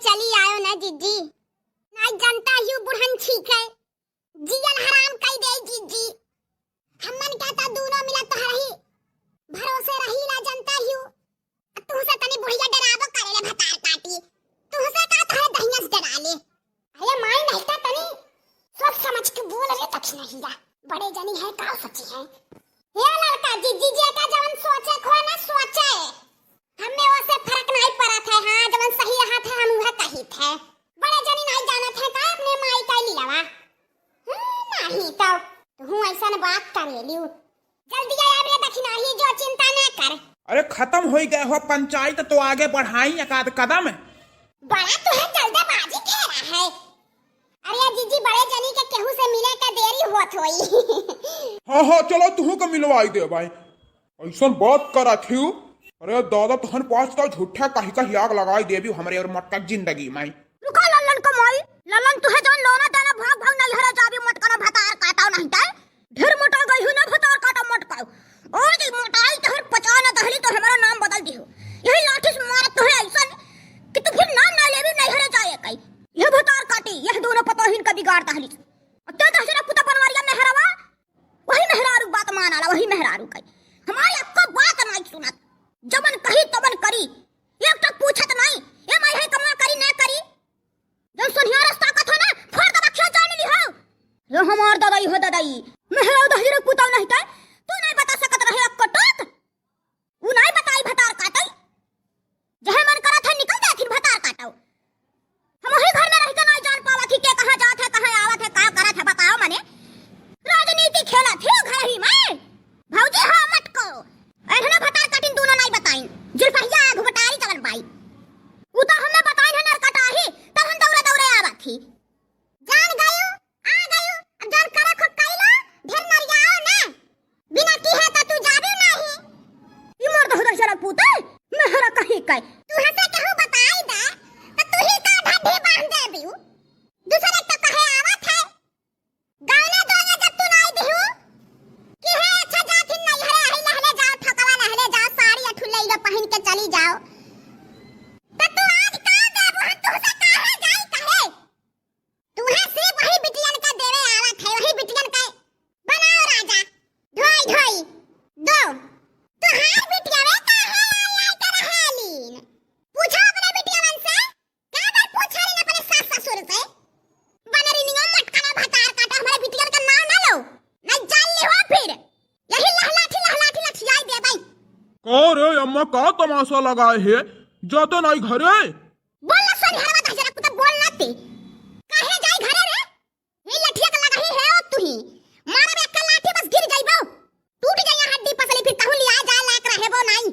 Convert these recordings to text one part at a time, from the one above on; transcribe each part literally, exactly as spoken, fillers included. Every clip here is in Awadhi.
चली आयो ना जिज्जी। नाई जनता हियो बुढ़न छीके। जियल हराम कई दे जिज्जी। हमन का त दूनो मिला तोहरही भरोसे रही ला जनता हियो। तुहसे तनी बुढ़िया डराबो करे ले भतार काटी। तुहसे का तोहरे दहिया से डरा ले। अरे माई नहीं त तनी सोच समझ के बोल रे दखिनहिया। बड़े जनी है का सोची है। हे लड़का जिज्जी जी का जवन सोचे को ना सोचे। हमें ओसे फरक नहीं पड़त है। हाँ, जवन सही रहत है हम उहे कहित है। बड़े जनी नहीं जानत है का अपने माई का लियावा। हम्म, नहीं तो तू ऐसन बात करेलियो। जल्दी आया रे दखिनही जो चिंता न कर। अरे खत्म होई गए हो पंचायत तो आगे बढ़ाई एक आध कदम। बड़ा तुहे जल्दबाजी के रहा है। अरे जिज्जी बड़े जनी के केहू से मिले का देरी होत होई। हाँ हाँ चलो तुहू के मिलवाई दे भाई। ऐसन बात करत हियो। अरे दादा तोहन पास तो झूठा कही कही आग लगाई देबी हमरे और मटका जिंदगी में। रुका लल्लन कमाई, लल्लन तुहे जौन लोना देना भाग भाग नैहरे जाबी मटका ना भतार काटाओ नहीं तै। ढेर मोटा गई हूँ ना भतार काटा मटका। ओ जी मोटाई तोहर पचा ना दहली तो हमारा नाम बदल दिहो। यही लाठी से मारत तुहे ऐसन कि तू फिर नाम ना लेबी नैहरे जाए कई। यह भतार काटी, यह दोनों पतोहिन का बिगाड़ दहली। अब तो दहजरा पुता बनवारिया मेहरवा वही मेहरारू बात मान आला, वही मेहरारू कही। हमारी अक्को बात नहीं सुनत। जवन कही तवन करी। एक तो पूछत नहीं। ए माई है कमवा करी ना करी। जब सोनिया रास्ता का था ना, फोड़ दबा खेत जाने ली हो। यो हमार ददाई हो ददाई। मेहरारू दहजरे पुताऊ नहीं कहे। तू नहीं बता सकत रहे अक्को टोक। उ नाई बताई भतार काटई। जहे मन करत है निकल जाथिन भतार काटो। हम वही घर में रह के नाई जान पावत ही के कहाँ जात है, कहाँ आवत है, का करत है, बताओ मने। राजनीति खेलत है घर ही में। भौजी हो मटको। एहना भतार काटिन दोनों नाई बताइन। जुल्फहिया घुघटारी जवन बाई। उ तो हमें बताइन है नरकटाही, तब हम दौड़े दौड़े आवत ही। जान गयू, आ गयू, अब जौन करे खूब कइलो, ढेर नरियाओ ना। बिना किहे त तू जाबे नाही। ई मर्द हो दहिजरा पूते, मेहरा कहीं कई। तू हंसे केहू बताई दे, त तू ही का ढड्ढी बांध देबू। दूसरे तो कहे आवत है। गौना दोगे जब तू नाई दिहू, कि है अच्छा जाथिन नैहरे, अही लहले जाओ, ठकवा लहले जाओ, साड़ी अठुलैलो पहिन के चली जाओ। त तू आज का देबू, हम तुहसे काहे जाई कहे? तुहे सिर्फ वही बिटियन का देवे आवत है, वही बिटियन का बनाओ राजा। ढोई ढोई दो। तुहार बिटियवे काहे आई आई के रहेलीन? पूछो अपने बिटियवन से। का बार पूछा रही अपने सास ससुर से? बनरी नियो मटकना भतार काटा हमारे बिटियन का नाम ना लो। नहीं जान ले हो फिर। यही लहलाठी लहलाठी लठियाई दे भाई। का रे अम्मा का तमाशा लगाए है? जाते नहीं घरे? बोल ना सोनिहरवा दहिजरा पुता बोल ना ते। काहे जाई घरे रे? ये लठिया के लगाही है ओ तुही। मारब एक लाठी बस गिर जाइबो। टूट जाइया हड्डी पसली फिर कहूँ लिया जा लायक रहेबो नाई।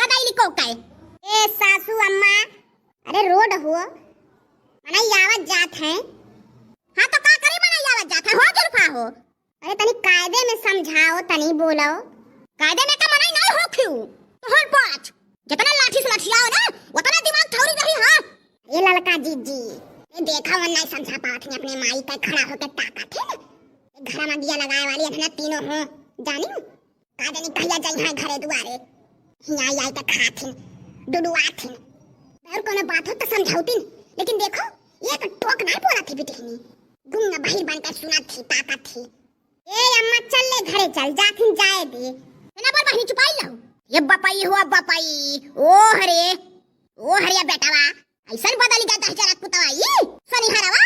गदाई लिको काए। ए सासू अम्मा, अरे रोड हो। मनई आवत जात है। हाँ तो का करी मनई आवत जात है हो जुल्फा हो। अरे तनी कायदे में समझाओ, तनी बोलो। कायदे में का मनई नहीं हो खियो। तोहर पाँच। जितना लाठी से लठियाओ ना, उतना दिमाग ठौरी रही, हाँ। ए ललका जीजी, ए देखा वन नहीं समझा पावत है अपने माई का खड़ा होके ताकत है ना। ए घरा में दिया लगाए वाली है ना तीनों हो, जानी? का जानी कहिया जाई है घरे दुआरे। हिया आई आई के खाथिन, डुडुआथिन। और कोनो बात हो तो समझौतिन, लेकिन देखो, एक टोक नहीं बोला थी बिटिहनी। गुंग बहिर बन के सुना थी, ताकत थी। ए अम्मा, चल ले घरे चल, जाथिन जाए दे। ना बोल बहिनी, चुपाई लहू। ये बपाई हुआ बपाई। ओ हरे, ओ हरे बेटावा, ऐसन बदल गया दहिजरा पुतवा ई। सोनिहरवा,